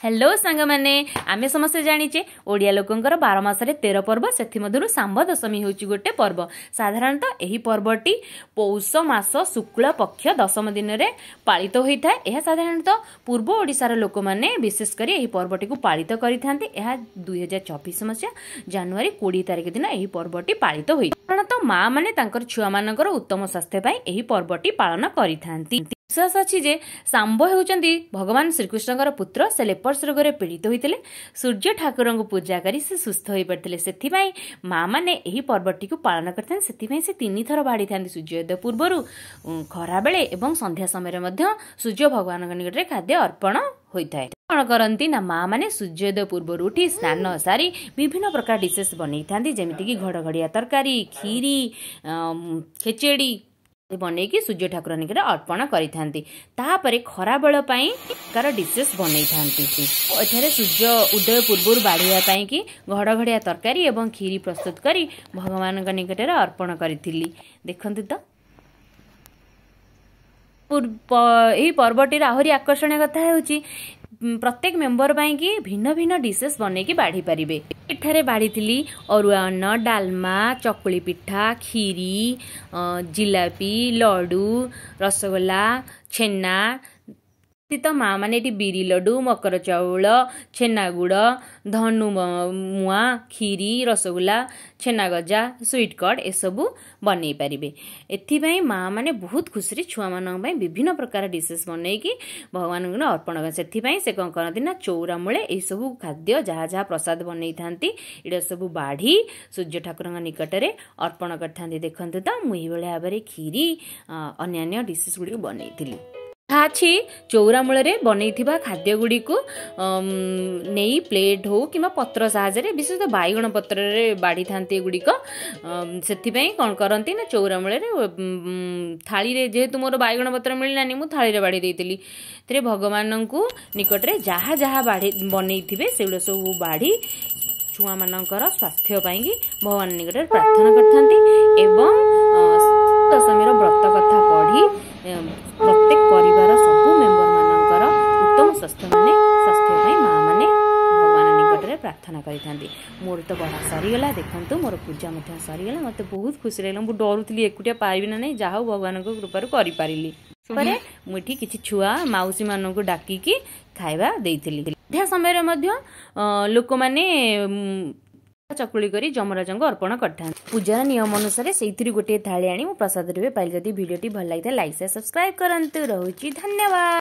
Hello ସାଙ୍ଗମାନେ, ଆମେ ସମସ୍ତେ ଜାଣିଛେ ଓଡ଼ିଆ ଲୋକଙ୍କର 12 ମାସରେ 13 ପର୍ବ। ସେଥିମଧ୍ୟରୁ ଶାମ୍ବ ଦଶମୀ ହେଉଛି ଗୋଟେ ପର୍ବ। ସାଧାରଣତଃ ଏହି ପର୍ବଟି ପୌଷ ମାସ ଶୁକ୍ଳ ପକ୍ଷ ଦଶମ ଦିନରେ ପାଳିତ ହୋଇଥାଏ। ଏହା ସାଧାରଣତଃ ପୂର୍ବ ଓଡ଼ିଶାର ଲୋକମାନେ ବିଶେଷ କରି ଏହି ପର୍ବଟିକୁ ପାଳିତ କରିଥାନ୍ତି। ଏହା 2024 ମସିହା ଜାନୁଆରୀ 20 ତାରିଖ ଦିନ ଏହି ପର୍ବଟି ପାଳିତ ହୋଇଥାଏ। ସାଧାରଣତଃ ମା ମାନେ ତାଙ୍କର ଛୁଆମାନଙ୍କର ଉତ୍ତମ ସ୍ୱାସ୍ଥ୍ୟ ପାଇଁ ଏହି ପର୍ବଟି ପାଳନ କରିଥାନ୍ତି। ବିଶ୍ୱାସ ଅଛି ଯେ ଶାମ୍ବ ହେଉଛନ୍ତି ଭଗବାନ ଶ୍ରୀକୃଷ୍ଣଙ୍କର ପୁତ୍ର। ସେ ଲେପର୍ସ ରୋଗରେ ପୀଡ଼ିତ ହୋଇଥିଲେ। ସୂର୍ଯ୍ୟ ଠାକୁରଙ୍କୁ ପୂଜା କରି ସେ ସୁସ୍ଥ ହୋଇପାରିଥିଲେ। ସେଥିପାଇଁ ମା ମାନେ ଏହି ପର୍ବଟିକୁ ପାଳନ କରିଥାନ୍ତି। ସେଥିପାଇଁ ସେ 3 ଥର ବାଢ଼ିଥାନ୍ତି, ସୂର୍ଯ୍ୟୋଦୟ ପୂର୍ବରୁ, ଖରାବେଳେ ଏବଂ ସନ୍ଧ୍ୟା ସମୟରେ ମଧ୍ୟ ସୂର୍ଯ୍ୟ ଭଗବାନଙ୍କ ନିକଟରେ ଖାଦ୍ୟ ଅର୍ପଣ ହୋଇଥାଏ। କ'ଣ କରନ୍ତି ନା, ମା ମାନେ ସୂର୍ଯ୍ୟୋଦୟ ପୂର୍ବରୁ ଉଠି ସ୍ନାନ ସାରି ବିଭିନ୍ନ ପ୍ରକାର ଡିସେସ୍ ବନେଇଥାନ୍ତି, ଯେମିତିକି ଘଡ଼ଘଡ଼ିଆ ତରକାରୀ, କ୍ଷୀରି, ଖେଚେଡ଼ି ବନେଇକି ସୂର୍ଯ୍ୟ ଠାକୁର ନିକଟରେ ଅର୍ପଣ କରିଥାନ୍ତି। ତାପରେ ଖରାବେଳ ପାଇଁ ପ୍ରକାର ଡିସେସ୍ ବନେଇଥାନ୍ତି। ଏଠାରେ ସୂର୍ଯ୍ୟ ଉଦୟ ପୂର୍ବରୁ ବାଢ଼ିବା ପାଇଁକି ଘଡ଼ଘଡ଼ିଆ ତରକାରୀ ଏବଂ କ୍ଷୀରି ପ୍ରସ୍ତୁତ କରି ଭଗବାନଙ୍କ ନିକଟରେ ଅର୍ପଣ କରିଥିଲି। ଦେଖନ୍ତୁ ତ, ଏହି ପର୍ବଟିର ଆହୁରି ଆକର୍ଷଣୀୟ କଥା ହେଉଛି, ପ୍ରତ୍ୟେକ ମେମ୍ବର ପାଇଁକି ଭିନ୍ନ ଭିନ୍ନ ଡିସେସ୍ ବନେଇକି ବାଢ଼ି ପାରିବେ। ଏଠାରେ ବାଢ଼ିଥିଲି ଅରୁଆ ଅନ୍ନ, ଡାଲମା, ଚକୁଳି ପିଠା, କ୍ଷୀରି, ଜିଲାପି, ଲଡ଼ୁ, ରସଗୋଲା, ଛେନା। ତ ମା ମାନେ ଏଠି ବିରି ଲଡ଼ୁ, ମକର ଚାଉଳ, ଛେନାଗୁଡ଼, ଧନୁ ମୁଆଁ, କ୍ଷୀରି, ରସଗୋଲା, ଛେନା ଗଜା, ସୁଇଟ୍ କର୍ଡ଼ ଏସବୁ ବନେଇ ପାରିବେ। ଏଥିପାଇଁ ମା ମାନେ ବହୁତ ଖୁସିରେ ଛୁଆମାନଙ୍କ ପାଇଁ ବିଭିନ୍ନ ପ୍ରକାର ଡିସେସ୍ ବନେଇକି ଭଗବାନଙ୍କୁ ଅର୍ପଣ କରନ୍ତି। ସେଥିପାଇଁ ସେ କ'ଣ କରନ୍ତି ନା, ଚଉରା ମୂଳେ ଏହିସବୁ ଖାଦ୍ୟ ଯାହା ଯାହା ପ୍ରସାଦ ବନେଇଥାନ୍ତି, ଏଇଟା ସବୁ ବାଢ଼ି ସୂର୍ଯ୍ୟ ଠାକୁରଙ୍କ ନିକଟରେ ଅର୍ପଣ କରିଥାନ୍ତି। ଦେଖନ୍ତୁ ତ, ମୁଁ ଏଇଭଳି ଭାବରେ କ୍ଷୀରି, ଅନ୍ୟାନ୍ୟ ଡିସେସ୍ ଗୁଡ଼ିକୁ ବନେଇଥିଲି। ଅଛି ଚଉରା ମୂଳରେ ବନେଇଥିବା ଖାଦ୍ୟ ଗୁଡ଼ିକୁ ନେଇ ପ୍ଲେଟ୍ ହଉ କିମ୍ବା ପତ୍ର ସାହାଯ୍ୟରେ, ବିଶେଷତଃ ବାଇଗଣ ପତ୍ରରେ ବାଢ଼ିଥାନ୍ତି ଏଗୁଡ଼ିକ। ସେଥିପାଇଁ କ'ଣ କରନ୍ତି ନା, ଚଉରା ମୂଳରେ ଥାଳିରେ, ଯେହେତୁ ମୋର ବାଇଗଣ ପତ୍ର ମିଳିଲାନି, ମୁଁ ଥାଳିରେ ବାଢ଼ି ଦେଇଥିଲି। ଏଥିରେ ଭଗବାନଙ୍କୁ ନିକଟରେ ଯାହା ଯାହା ବାଢ଼ି ବନେଇଥିବେ, ସେଗୁଡ଼ା ସବୁ ବାଢ଼ି ଛୁଆମାନଙ୍କର ସ୍ୱାସ୍ଥ୍ୟ ପାଇଁକି ଭଗବାନ ନିକଟରେ ପ୍ରାର୍ଥନା କରିଥାନ୍ତି ଏବଂ ଦଶମୀର ବ୍ରତ କଥା ପଢ଼ି ପ୍ରତ୍ୟେକ ପରିବାର ସବୁ ମେମ୍ବରମାନଙ୍କର ଉତ୍ତମ ସ୍ୱାସ୍ଥ୍ୟ ମାନେ ସ୍ୱାସ୍ଥ୍ୟ ପାଇଁ ମା ମାନେ ଭଗବାନ ନିକଟରେ ପ୍ରାର୍ଥନା କରିଥାନ୍ତି। ମୋର ତ ବଢ଼ା ସରିଗଲା। ଦେଖନ୍ତୁ, ମୋର ପୂଜା ମଧ୍ୟ ସରିଗଲା। ମୋତେ ବହୁତ ଖୁସି ଲାଗିଲା। ମୁଁ ଡରୁଥିଲି ଏକୁଟିଆ ପାରିବି ନା ନାହିଁ। ଯାହା ହଉ, ଭଗବାନଙ୍କ କୃପାରୁ କରିପାରିଲି। ପରେ ମୁଁ ଏଠି କିଛି ଛୁଆ ମାଉସୀମାନଙ୍କୁ ଡାକିକି ଖାଇବା ଦେଇଥିଲି। ସନ୍ଧ୍ୟା ସମୟରେ ମଧ୍ୟ ଲୋକମାନେ ଚକୁଳି କରି ଯମରାଜଙ୍କୁ ଅର୍ପଣ କରିଥାନ୍ତି। ପୂଜାର ନିୟମ ଅନୁସାରେ ସେଇଥିରୁ ଗୋଟିଏ ଥାଳି ଆଣି ମୁଁ ପ୍ରସାଦ ରୂପେ ପାଇଲି। ଯଦି ଭିଡ଼ିଓଟି ଭଲ ଲାଗିଥାଏ, ଲାଇକ୍, ସେୟାର, ସବସ୍କ୍ରାଇବ୍ କରନ୍ତୁ। ରହୁଛି, ଧନ୍ୟବାଦ।